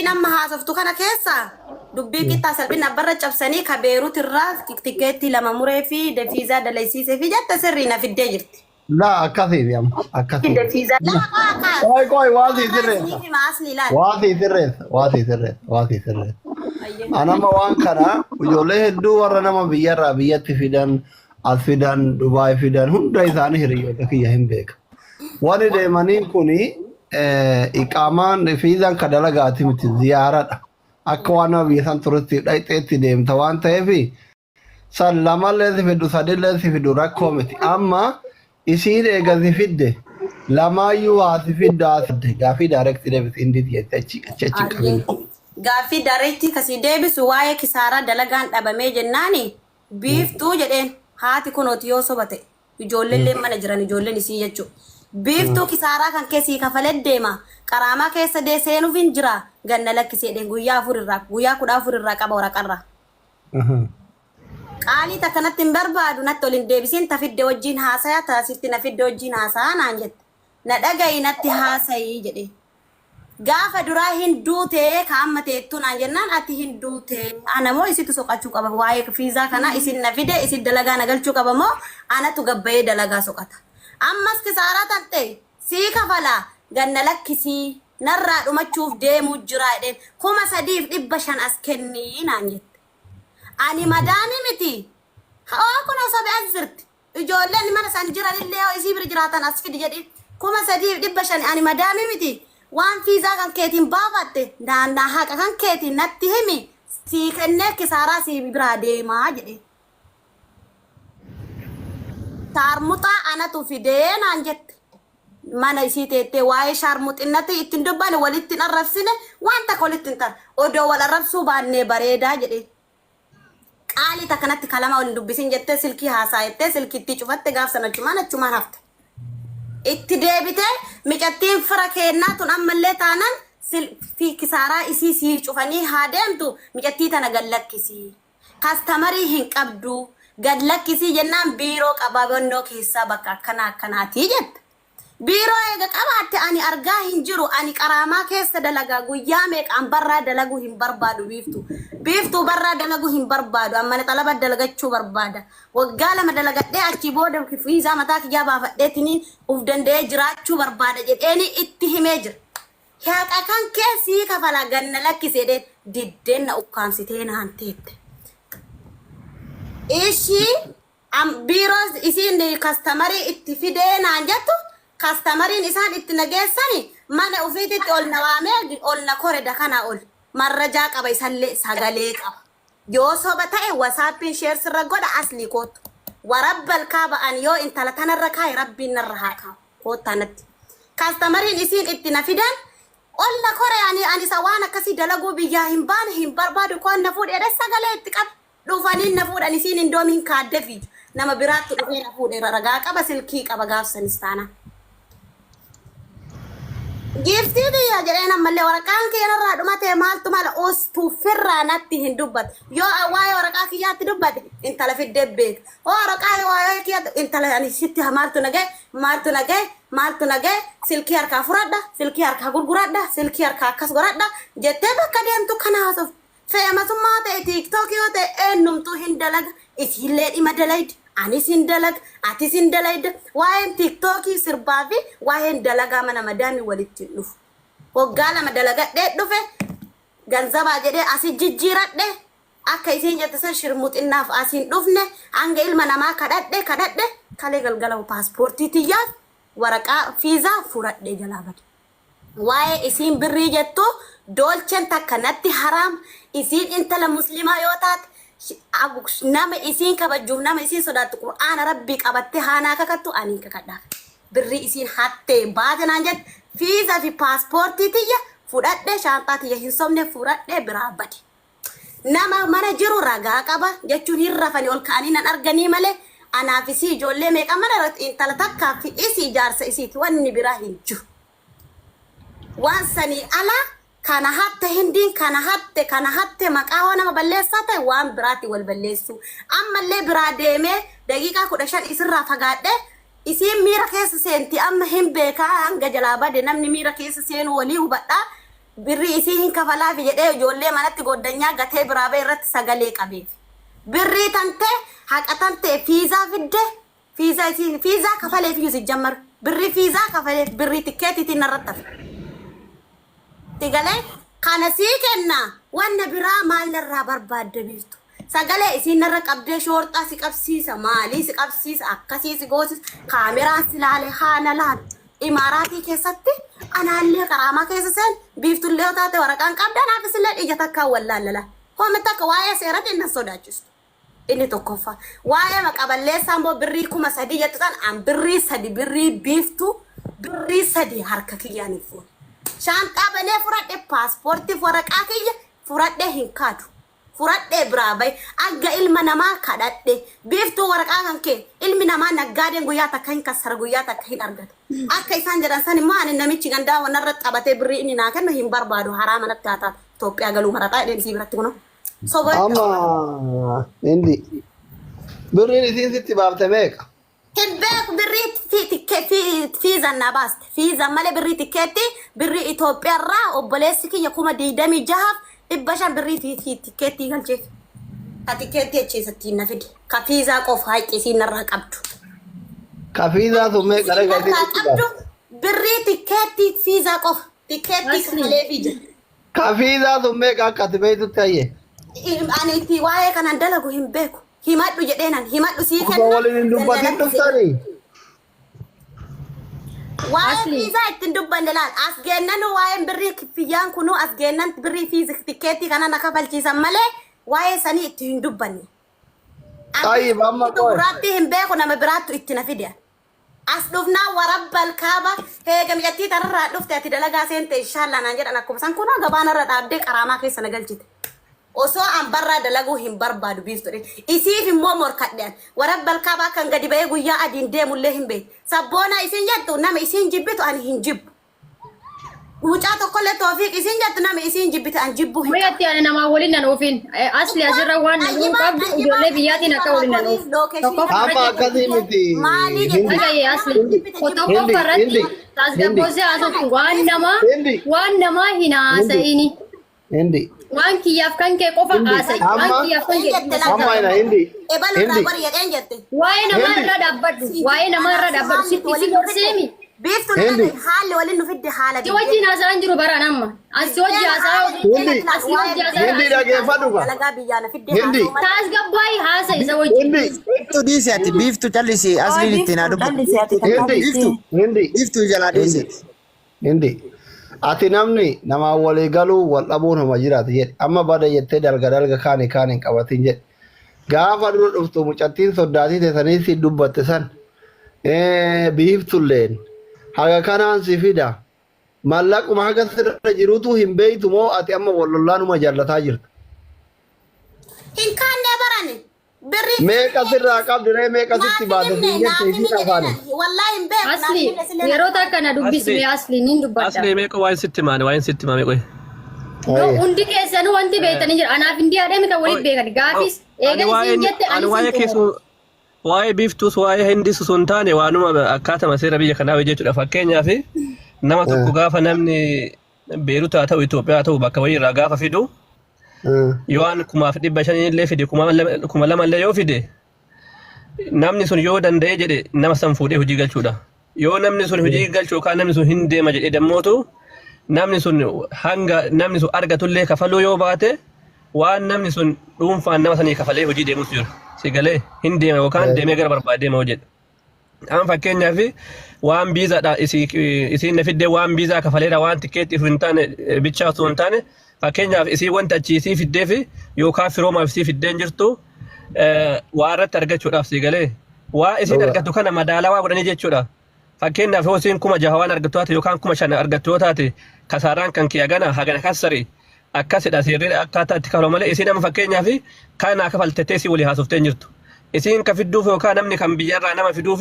Isiin amma haasoftu kana keessa dubbii qixxaa salphina abbarra cabsanii ka Beerut irraa tikkeettii lama muree fi fiizaa dalaysiisee fi jette sirrii na fiddee jirti. Laa akkasiiti amma akkasiiti. Fidde fiizaa. Laa qaa qaa. Qoy qoy waa sii Qaa sirreessa. isiniif hima asli ilaali. Waa sii sirreessa waa sii sirreessa waa sii sirreessa. Ayyee. Anama waan kana ijoollee hedduu warra nama biyyarraa biyyatti fidan as fidan Dubaay fidan hunda isaanii hiriyoota kiyya hin beeka. Warri deemanii kuni iqaamaan fiizaan ka dalagaati miti ziyaaradha. Akka waan nama biyya san turutti dhayxeetti deemta waan ta'eef san lamallee si fiddu sadillee si fiddu rakkoo miti. Amma isiin eega si fidde lamaayyuu haa si fiddu haa si fidde gaafii direct deebisi indiiti jette achi achi achi hin qabin. Ayyee. Gaaffii daareektii kasii deebisu waa'ee kisaaraa dalagaan dhabamee jennaani biiftuu jedheen haati kunooti yoo soba ta'e. Ijoolleen mana jiran ijoolleen isii jechuudha. Biiftuu kisaaraa kan kee sii kafalee deema. Qaraamaa keessa dee seenuuf hin jira. Ganna lakkisee dheen guyyaa afur irraa guyyaa 14 irraa qaba waraqarraa. Qaalii takka natti hin barbaadu natti ol hin deebisiin ta fidde wajjiin haasaya ta sitti na fidde wajjiin haasaya naan jette. Na dhagayi natti haasayi jedhee. Gaafa duraa hin duutee ka amma teettuu naan jennaan ati hin duutee ana moo isitu soqachuu qaba waa'ee fiizaa kana isin na fide isin dalagaa na galchuu qaba moo anatu gabbayee dalagaa soqata. Ammas kisaaraa tan ta'e sii kafala ganna lakkisii narraa dhumachuuf deemuu jira jedheen 3500 as kennii naan jette. Ani madaamii miti. Hawaa kun osoo as jirti. Ijoolleen mana san jiranillee yoo isii bira jiraatan as fidi jedhi. 3500 ani madaamii miti. Waan fiizaa kan keetiin baafatte naannaa haqa kan keetiin natti himi sii kennee kisaaraa sii biraa deemaa jedhe. Shaarmuxaa anatu fidee naan jette. Mana isii teettee waa'ee shaarmuxinnatti ittiin dubbanne walitti hin arrabsine waan takka walitti hin taane odoo wal arrabsuu baannee bareedaa jedhee. Qaalii takka natti kalama wal hin dubbisin jettee silkii haasaa jettee silkii cufatte gaaf sana achumaan achumaan hafte. Itti deebitee micattiin fira keennaa tun ammallee taanan fi kisaaraa isii sii cufanii haa deemtu micattii tana gad lakkisii. Kastamarii hin qabdu gad lakkisii jennaan biiroo qababannoo keessaa bakka akkanaa akkanaatii jette. Biiroo eega qabaatte ani argaa hin jiru ani qaraamaa keessa dalagaa guyyaa meeqaan barraa dalaguu hin barbaadu biiftuu. Biiftuu barraa dalaguu hin barbaadu amma xalaba dalagachuu barbaada. Waggaa 2 dalagadhee achii booda fiizaa mataa kiyyaa baafadheetiniin uf danda'ee jiraachuu barbaada jedheeni itti himee jira. Haqa kan kee sii kafala ganna lakkisi jedheen diddeen na ukkaamsitee naan teette. Ishii Am biiroo isiin kastamarii itti fidee naan jettu kastamariin isaan itti na geessani mana ufiititti ol na waamee ol na kore dakanaa ol marrajaa qaba isallee sagalee qaba. Yoo soba ta'e wasaappiin sheer sirra godha aslii koottu. Warabbal kaaba an yoo intala tanarra kaa'e rabbiin narra haa kaa'u. Koottaa natti. Kastamariin isiin itti na fidan ol na kore ani ani isa waan akkasii dalaguu biyyaa hin baane hin barbaadu koon na fuudhe jedhee sagalee itti qabe. Dhufanii na fuudhan isiin indoom hin kaadde fiidu. Nama biraattu dhufee na fuudhe ragaa qaba silkii qaba gaafsanis taanaan. Giiftii tiyya jedheen ammallee waraqaan kee narraa dhumatee maaltu mala ustuufirraa natti hin dubbatu. Yoo an waa'ee waraqaa kiyyaatti dubbate intala fiddee beeka. Hoo waraqaa waa'ee kiyyaatti intala ani sitti maaltu na ga'e maaltu na ga'e maaltu na ga'e silkii harkaa furadha silkii harkaa gurguradha silkii harkaa akkas godhadha jettee bakka deemtu kana haasofti. Feemasummaa ta'e TikTok yoo ta'e eenyumtuu hin dalaga isiillee dhima dalaydi anis hin dalaga atis hin dalayda waa'een TikTokii sirbaa fi waa'een dalagaa mana madaamii walitti hin dhufu. Waggaa 2 dalagadhee dhufe ganzabaa jedhee asi jijjiiradhe akka isiin jette san shirmuxinnaaf as hin dhufne hanga ilma namaa kadhadhe kadhadhe kalee galgala paaspoortii tiyyaaf waraqaa fiizaa furadhee jalaa bade. Waa'ee isiin birrii jettu doolchen takka natti haraam isiin intala muslimaa yoo taate nama isiin kabajjuuf nama isiin sodaattu qur'aana rabbii qabattee haanaa kakattu ani hin kakadhaaf. Birrii isiin hattee baate naan jette fiiza fi paaspoortii tiyya fudhadhe shaanxaa tiyya hin sobne fudhadhe biraa bade. Nama mana jiru ragaa qaba jechuun hin rafani ol ka'anii nan arganii malee anaaf isii ijoollee meeqa mana irratti intala takkaa fi isii jaarsa isiiti wanni biraa hin jiru. Waan sanii ala kana hatte hindiin kana hatte kana hatte maqaa hoo nama balleessaa ta'e waan biraatti wal balleessuu. Ammallee biraa deemee daqiiqaa 15 isirraa fagaadhee isiin miira keessa seenti amma hin beekaa hanga jalaa bade namni miira keessa seenuu walii hubadhaa. Birrii isii hin kafalaafi jedhee ijoollee manatti goddanyaa gatee biraa ba'e irratti sagalee qabeef. Birrii tantee haqa tantee fiizaa fidde, fiizaa isii fiizaa kafaleef iyyuu sijjammar, birrii fiizaa kafaleef, birrii tikkeetiitiin narratti hafe. Si galee kana sii kenna, wanna biraa maal narraa barbaadda Biiftu? Sagalee isiin narra qabdee shoorxaa si qabsiisa, maalii si qabsiisa, akkasii si goosisa, kaameraan si laale haa na laalu. Imaaraatii keessatti anaallee qaraamaa keessa seen, Biiftullee yoo taate waraqaan qabda, anaafis illee ija takkaan wallaallala. Homi takka waa'ee seeratiin nan sodaachistu. Inni tokkoffaa. Waa'ee maqa balleessaa immoo birrii 3000 jettu san, an birrii 3, birrii Biiftuu birrii 3 harka kiyyaan hin fuune. Shaanxaa banee furadhe, paaspoortiif waraqaa kiyya furadhee hin kaadu. Furadhee biraa bahe agga ilma namaa kadhadhe. Biiftuu, waraqaa kan kee, ilmi namaa naggaadeen guyyaa takka hin kassara, guyyaa takka hin argata. Akka isaan jedhan san immoo ani namichi gandaa wanarra taphatee birrii inni naa kennu hin barbaadu, haraama natti haa taatu. Itoophiyaa galuu maraxaa jedheen isii biratti kunoo. Soba. Amma hindi birriin isiin sitti baafte meeqa? Hin beeku, birrii fiizan naa baaste. Fiizan malee birrii tikkeetti, birrii Itoophiyaa irraa obboleessi kiyya 26,500 birrii tikkeettii galcheef. Ka tikkeettii achiisatti na fide. Ka fiizaa qofa haqi isiin narraa qabdu. Ka fiizaa sun meeqa Isiin rega isiin narraa sitti qabdu baafte? birrii tikkeettii fiizaa qofa. Tikkeettii Asli. kafaleefii jira. Ka fiizaa sun meeqa akka ati beektutti hayye? Ani itti waa'ee kanaan dalagu hin beeku. Himadhu jedheenan himadhu sii Osoo kenna. waliin hin dubbatin Daldalatti dhuftanii? Waa'ee Asli. fiizaa ittiin dubbanne laal. As geennan waa'een birrii kiffiyaan kunuu, as geennan birrii fiizi tikkeettii kana na kafalchiisan malee waa'ee sanii itti hin dubbanne. Tayyib amma qoy. Gurraattii hin beeku, nama biraattu itti na fide. As dhufnaan warabbal kaaba heega micattii tanarraa dhufte, ati dalagaa seente inshaallaa naan jedhan, akkuma san kunoo gabaanarra dhaabdee qaraamaa keessa na galchite. Osoo an barraa dalaguu hin barbaadu Biiftu dhe. Isiif immoo morkadhe an. Warabbal kaabaa kan gadi ba'ee guyyaa adiin deemullee hin beekne. Sabboonaa isiin jettu nama isiin jibbitu ani hin jibbu. Mucaa tokkollee Toofiq isiin jettu nama isiin jibbite an jibbuu hin qabu. Wayatti ani namaa waliin nan oofin. Asli asirra waan na dhufuu qabdu ijoollee biyyaatiin akka waliin nan oofu. Tokkoffaa Amma irratti akkasii miti. Maalii Hindi. dhagaye asli. Hindi. Tokkoffaa irratti Hindi. Hindi. tasgabboosee haasoftu, waan namaa Hindi. waan namaa hin haasa'ini. Hindi. Waan kiyyaaf kan kee qofa Hindi. haasa'i. Waan Amma kiyyaaf kan kee amma ina hindi. Ebalu irraa Hindi. gori jedheen jette. Waa'ee namaa Hindi. irra dhaabbadhu. Waa'ee namaa irra dhaabbadhu. Sitti si gorseemi. Biiftuu, Hindi. haalli waliin nu fidde haala Si wajjin haasa'an jiru baraan amma. As si wajji haasa'aa Hindi. Asii wajji haasa'aa Hindi dhageeffadhu ka. Dalagaa biyyaa na fidde Hindi. haasa'u malee. Tasgabbaa'ii haasa'i isa wajjin. Hindi. Biiftuu dhiisi, ati Biiftuu callisi, Asliin ittiin haa dubbatu. Callisii ati Hindi. takka. Biiftuu Hindi. Biiftuu jalaa dhiisi. Hindi. Ati namni namaan walii galuu wal dhabuun homa jiraatu jedhe. Amma bada jettee dalga dalga kaani kaan hin qabatin jedhe. Gaafa dura dhuftu mucattiin soddaatii teessanii si dubbatte san Biiftulleen haga kanaan si fida. Mallaquma haga sirra jirutu hin beektu moo ati amma wal lollaanuma jaallataa jirta? Hin kaannee barani. Birrii Meeqa sirraa qabdi ree, meeqa sitti naaf baate hin himne, siin naaf jette hin isiin himne afaani? jedheenan. Wallaahi hin beeku, naaf Asli hin himne sillee. Yeroo takka na dubbisi Asli. mee, Asli nin dubbadha. Asli, meeqa waan sitti maane, waan sitti maame qoy. No, hundi keessanuu wanti beektanii jira. Anaaf hin dhiyaadhee kan walitti beekan. Gaafis eega isiin jette ani ani waa'ee sin keessu waa'ee Biiftuus waa'ee Hindis osoo hin taane waanuma akkaatama seera biyya kanaa jechuudha. Fakkeenyaaf nama tokko gaafa namni Beerut haa ta'u, Itoophiyaa haa ta'u, bakka wayii irraa gaafa fidu, yoo an 5,500 illee fide, 2,000 illee yoo fide, namni sun yoo danda'ee jedhe nama san fuudhee hojii galchuudha. Yoo namni sun hojii galchu yookaan namni sun hin deema jedhee dammootu, namni sun hanga namni sun argatullee kafaluu yoo baate, waan namni sun dhuunfaan nama sanii kafalee hojii deemutu jira. Si galee hin deema yookaan deemee gara barbaade deema hojjedha. Amma fakkeenyaaf waan biizaadha isiin na fiddee, waan biizaa kafaleera, waan tikkeettiif hin taane bichaa osoo hin taane, fakkeenyaaf isii wanti achii isii fiddee fi yookaan firoomaaf isii fiddee hin jirtu waa irratti argachuudhaaf, si galee waa isiin argattu kana madaalawaa godhanii jechuudha. Fakkeenyaaf yoo isiin 6,000 waan argattu taate yookaan 5,000 argattu yoo taate, kasaaraan kan kee hagana hagana kassari akkasidha seerri akkaataa itti kafalu malee, isiin amma fakkeenyaaf kana kafaltettee isii walii haasoftee hin jirtu. Isiin ka fidduuf yookaan namni kan biyyarraa nama fiduuf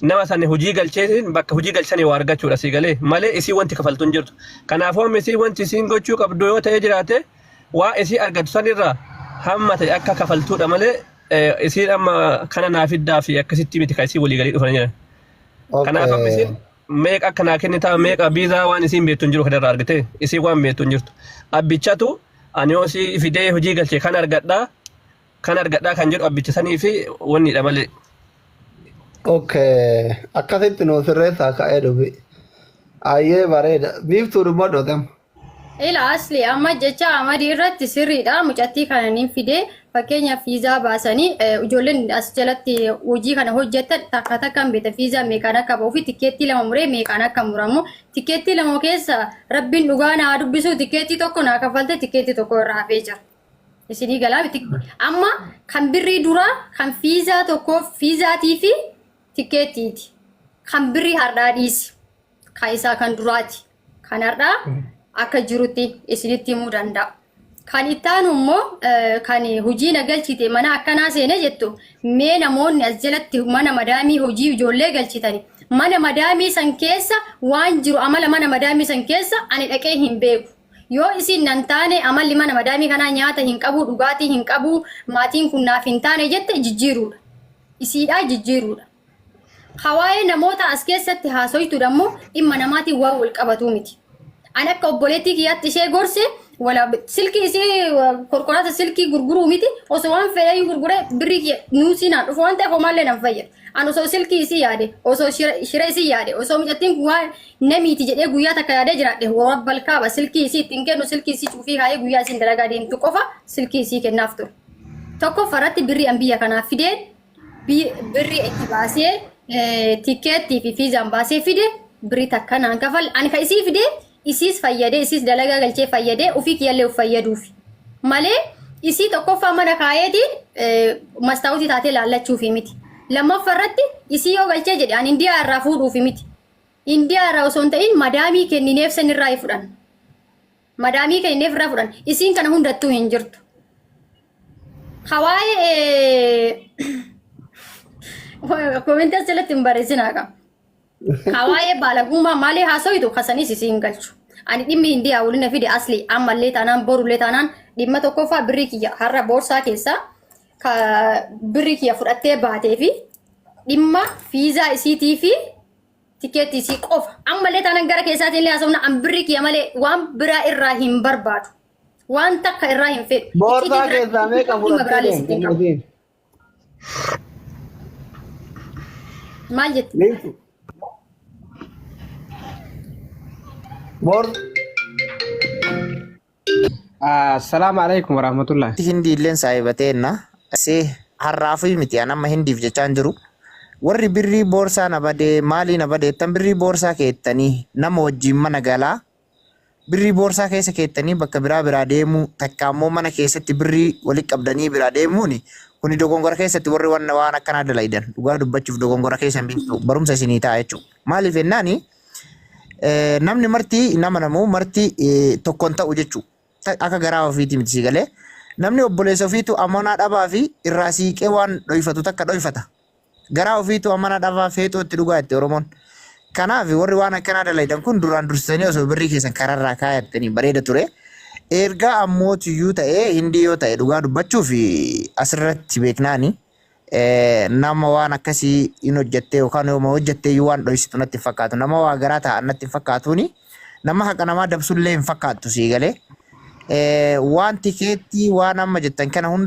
nama sana hojii galcheetiin bakka hojii galchanii waa argachuudha, sii galee malee isii wanti kafaltu hin jirtu. Kanaafuu amma isii wanti isiin gochuu qabdu yoo ta'ee jiraate waa isii argattu sanirraa hamma ta'e akka kafaltuudha malee, isiin amma kana naa fiddaa fi akkasitti miti kan isii walii galii dhufanii jiran. Kanaaf amma isiin Meeqa akka naa kennitaa, meeqa viizaa waan isiin beektu hin jiru kanarraa argite, isiin waan beektu hin jirtu. Abbichatu ani yoo si fidee hojii galche kan argadhaa kan argadhaa kan jedhu abbicha sanii fi wannidha malee. Okay. Akkasitti nuu sirreessaa ka'ee dubbi. Ayyee, bareeda. Biiftuu, dubbadhu atam. Ila asli amma jecha Amadii irratti sirriidha. Mucattii kana niin fidee, fakkeenyaaf fiizaa baasanii, ijoolleen as jalatti hojii kana hojjetan takka takkaan beekta fiizaa meeqaan akka ba'uu fi tikkeettii lama muree meeqaan akka muramu. Tikkeettii lama keessa, rabbiin dhugaa naa dubbisu, tikkeettii tokko naa kaffalte, tikkeettii tokko irraa hafee jira. Isinii galaa miti? Amma kan birrii duraa kan fiizaa tokkoo fiizaatii fi tikkeettiiti. Kan birrii har'aa dhiisi. Kan isaa kan duraati. Kan har'aa akka jirutti isinitti himuu danda'a. Kan itti aanu immoo kan hojii na galchite mana akkanaa seene jettu, mee namoonni as jalatti mana madaamii hojii ijoollee galchitani, mana madaamii san keessa waan jiru, amala mana madaamii san keessa ani dhaqee hin beeku. Yoo isin nan taane, amalli mana madaamii kanaa nyaata hin qabu, dhugaatii hin qabu, maatiin kun naaf hin taane jette, jijjiiruudha. Isiidhaa jijjiiruudha. Hawaayee namoota as keessatti haasoytuudha immoo dhimma namaatiin waan wal qabatuu miti. Ani akka obboleettii kiyyaatti ishee gorse, wala silkii isii konkolaataa silkii gurguruu miti, osoo waan fedhee gurguree birrii kiyya nuusii naan dhufu waan ta'eef homaallee nan fayyadu. Ani osoo silkii isii yaade, osoo shira isii yaade, osoo mucattiin kun waan namiiti jedhee guyyaa takka yaadee jiraadhe, warabbal kaaba, silkii isii ittiin kennu, silkii isii cuufii kaayee guyyaa isiin dalagaa deemtu qofa silkii isii kennaaf ture. Tokkoffaa irratti birrii an biyya kanaa fideen birrii itti baasee, tikkeettii fi fiizaan baasee fide, birrii takka naan kafal. Ani ka isii fide isiis fayyadee, isiis dalagaa galchee fayyadee, ofii kiyyallee of fayyaduufi malee isii tokkoffaa mana kaayeetiin mastaawutii taatee laallachuufi miti. Lammaffaa irratti isii yoo galchee jedhe ani Indiyaa irraa fuudhuufi miti. Indiyaa irraa osoo hin ta'in madaamii kennineef san irraa fudhan. Madaamii kennineef irraa fudhan. Isiin kana hundattuu hin jirtu. Hawaayee comment as jalatti hin barreessinaa qaba. Hawaayee baalagummaa maalii haasoitu kasanis isiin galchu. Ani dhimmi Indiyaa waliin fide asli ammallee taanaan borullee taanaan dhimma tokkoffaa birrii kiyya har'a boorsaa keessaa ka birrii kiyya fudhattee baatee fi dhimma fiizaa isiitii fi tikeettii isii qofa. Ammallee taanaan gara keessaatiin illee haasofna, an birrii kiyya malee waan biraa irraa hin barbaadu. Waan takka irraa hin fedhu. Boorsaa Icciitii biraa keessaa meeqa dhimma fudhattee biraallee deemte sitti hin qabu. isiin? Maal jette? Biiftu. Boor Assalaamu alaikum warahmatullahi. Hindii illeen saahibateenna. Si har'aafuu miti, an amma hindiif jechaan jiru. Warri birrii boorsaa na badee, maalii na badeettan, birrii boorsaa keettanii nama wajjin mana galaa. Birrii boorsaa keessa keettanii bakka biraa biraa deemuu, takka ammoo mana keessatti birrii walitti qabdanii biraa deemuuni kuni dogongora keessatti. Warri waan akkanaa dalaydan, dhugaa dubbachuuf dogongora keessan beektu, barumsa isinii ta'a jechuudha. Maaliif jennaani, namni marti nama namuu marti tokkoon ta'u jechuudha. Akka garaa ofiitii miti, si galee? Namni obboleessa ofiitu amanaa dhabaa fi irraa siiqee waan dhoyfatu takka dhoyfata. Garaa ofiitu amanaa dhabaa feexoo itti dhugaa itti Oromoon. Kanaaf warri waan akkanaa dalaydan kun duraan dursitanii osoo birrii keessan kararraa kaayattanii bareeda ture. Ergaa ammoo tuyyuu ta'ee hindii yoo ta'e, dhugaa dubbachuuf asirratti beeknaani nama waan akkasii hin hojjattee yookaan yooma hojjattee iyyuu waan dhoysitu natti hin fakkaatu. Nama waa garaa taa'an natti hin fakkaatuuni. Nama haqa namaa dabsullee hin fakkaattu, sii galee? Waan tikeettii waan amma jettan kana hunda